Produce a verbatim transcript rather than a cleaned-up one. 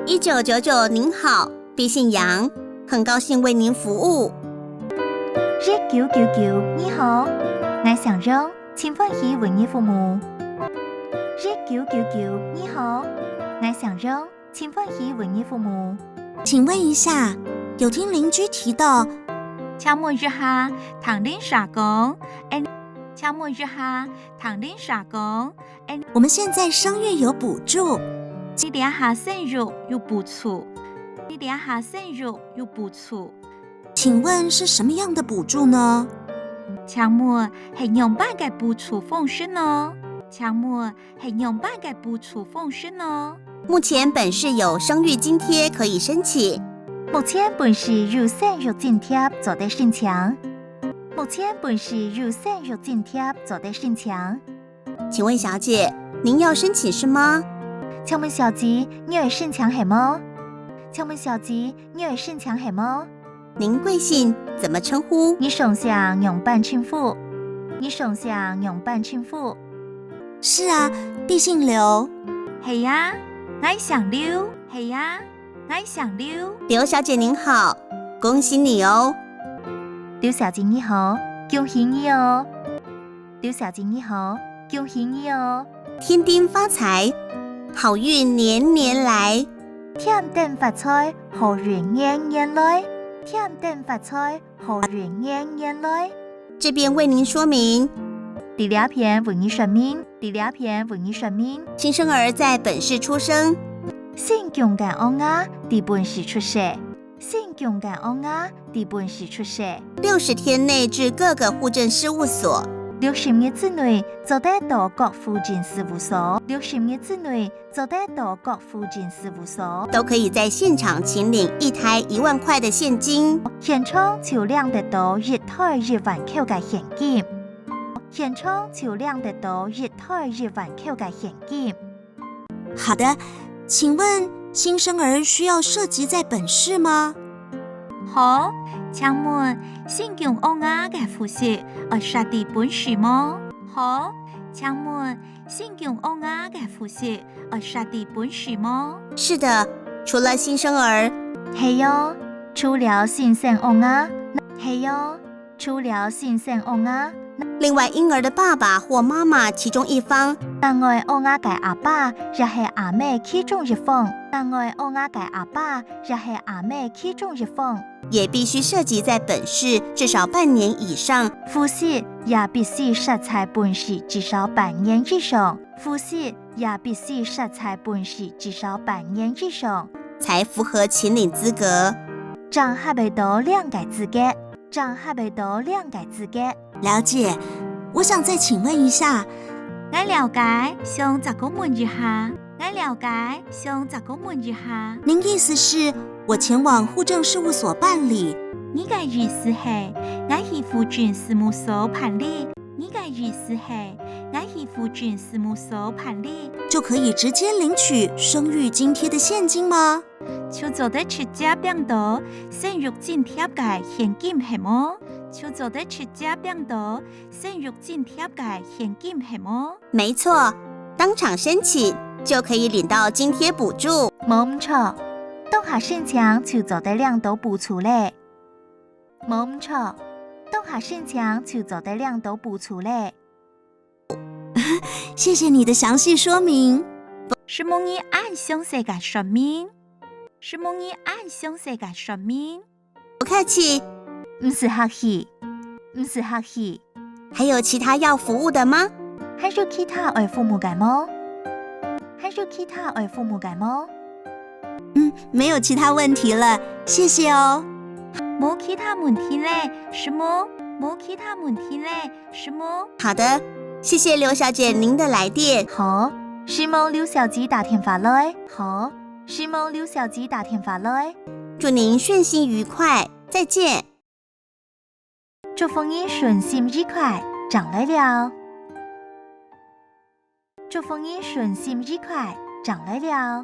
一九九九您好，敝姓楊，很高兴为您服务。一九九九，你好，𠊎姓楊，盡歡喜為你服務。一九九九，你好，𠊎姓楊，盡歡喜為你服務。請問一下，有聽鄰居提到，請問一下，聽鄰舍講，請問一下，聽鄰舍講， 我們現在生育有補助。你這下生育有補助。你這下生育有補助。請問是什麼樣的補助呢？請問係仰般个補助方式呢？請問係仰般个補助方式呢？目前本市有生育津貼可以申請。目前本市有生育津貼做得申請。目前本市有生育津貼做得申請。 請問小姐，您要申請什麼？請問小姐，你愛申請係麼？請問小姐，你愛申請係麼？您貴姓？怎麼稱呼？你上姓仰般稱呼？你上姓仰般稱呼？是啊，敝姓劉。係啊，𠊎姓劉。係啊，𠊎姓劉。劉小姐您好，恭喜你哦。劉小姐你好，恭喜你哦。 劉小姐你好，恭喜你哦！添丁發財，好運年年來。添丁發財，好運年年來。添丁發財，好運年年來。這邊為您說明。在這片為你說明。在這片為你說明。新生兒在本市出生。新降个嬰兒在本市出世。 新降个嬰兒在本市出世。六十天內至各個戶政事務所。六十日之內做得到各戶政事務所。六十日之內做得到各戶政事務所。都可以在現場請領一胎一萬塊的現金。現場就領得到一胎一萬箍个現金。現場就領得到一胎一萬箍个現金。 好的，請問新生兒需要設籍在本市嗎？好，請問新降嬰兒个戶籍愛設在本市無？好，請問新降嬰兒个戶籍愛設在本市無？是的，除了新生兒。係喲，除了新生嬰兒。係喲， 除了新生嬰兒。另外，嬰兒的爸爸或媽媽其中一方。另外，嬰兒个阿爸也係阿姆其中一方。另外，嬰兒个阿爸也係阿姆其中一方。也必須設籍在本市至少半年以上。戶籍也必須設在本市至少半年以上。戶籍也必須設在本市至少半年以上。才符合請領資格。正合得到領个資格。 正合得到領个資格。了解，我想再請問一下。𠊎了解，想再過問一下。𠊎了解，想再過問一下。您意思是我前往戶政事務所辦理？你个意思係，𠊎去戶政事務所辦理？你个意思係，𠊎去戶政事務所辦理？就可以直接領取生育津貼的現金嗎？ 就做得直接領到生育津貼个現金係無？就做得直接領到生育津貼个現金係無？沒錯，當場申請就可以領到津貼補助。無毋著，當下申請就做得領到補助咧。無毋著，當下申請就做得領到補助咧。 謝謝你的詳細說明。承蒙你恁詳細个說明。承蒙你恁詳細个說明。不客氣。毋使客氣。毋使客氣。還有其他要服務的嗎？還有其他愛服務个無？還有其他愛服務个無？嗯，沒有其他問題了，謝謝哦。無其他問題咧，承蒙。無其他問題咧， 承蒙。好的，謝謝劉小姐您的來電。好，承蒙劉小姐打電話來。好，承蒙劉小姐打電話來。祝您順心愉快，再見。祝福你順心愉快，正來尞。祝福你順心愉快，正來尞。